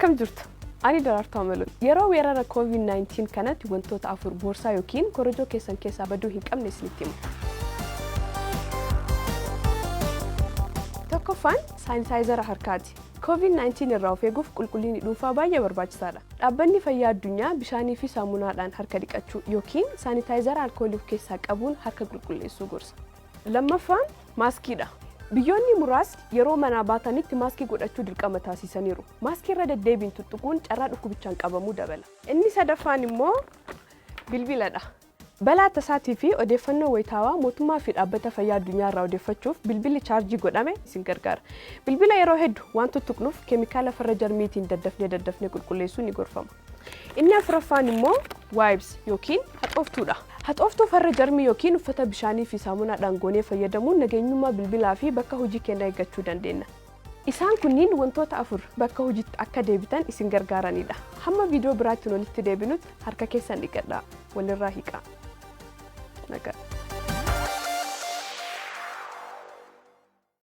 Akkam jirtu? Ani Daraartuu Amaluu. Yeroo weerara COVID-19 kanatti wantoota afur boorsaa yookiin korojoo keessan keessaa baduu hin qabne isinitti hima. Tokkoffaan saanitaayizara harkaati. COVID-19 irraa of eeguuf qulqullinni dhuunfaa baay'ee barbaachisaadha. Dhaabbanni Fayyaa Addunyaa bishaanii fi saamunaadhaan harka dhiqachuu yookiin saanitaayizara alkoolii of keessaa qabuun harka qulqulleessuu gorsa. Lammaffaan maaskiidha. Biyyoonni muraasni yeroo manaa baatanitti maaskii godhachuu dirqama taasisaniiru. Maaskii irra deddeebiin tuttuquun carraa dhukkubichaan qabamuu dabala. Inni sadaffaan immoo bilbiladha. Balaa tasaatii fi odeeffannoo wayitaawaa mootummaa fi Dhaabbata Fayyaa Addunyaa irraa odeeffachuuf bilbilli chaarjii godhame isin gargaara. Bilbila yeroo heddu waan tuttuqnuuf keemikaala farra jarmiitiin daddafnee daddafnee qulqulleessuun ni gorfama. Inni afuraffaan immoo wipes yookiin haxooftuudha. Haxooftuu farra jarmii yookiin uffata bishaanii fi saamunaadhaan goonee fayyadamuun nageenyummaa bilbilaa fi bakka hojii keenyaa eeggachuu dandeenna. Isaan kunniin wantoota 4 bakka hojiitti akka deebitan isin gargaaranidha. Hamma viidiyoo biraattiin walitti deebinutti harka keessan dhiqadhaa. Walirraa hiiqaa. Nagaa.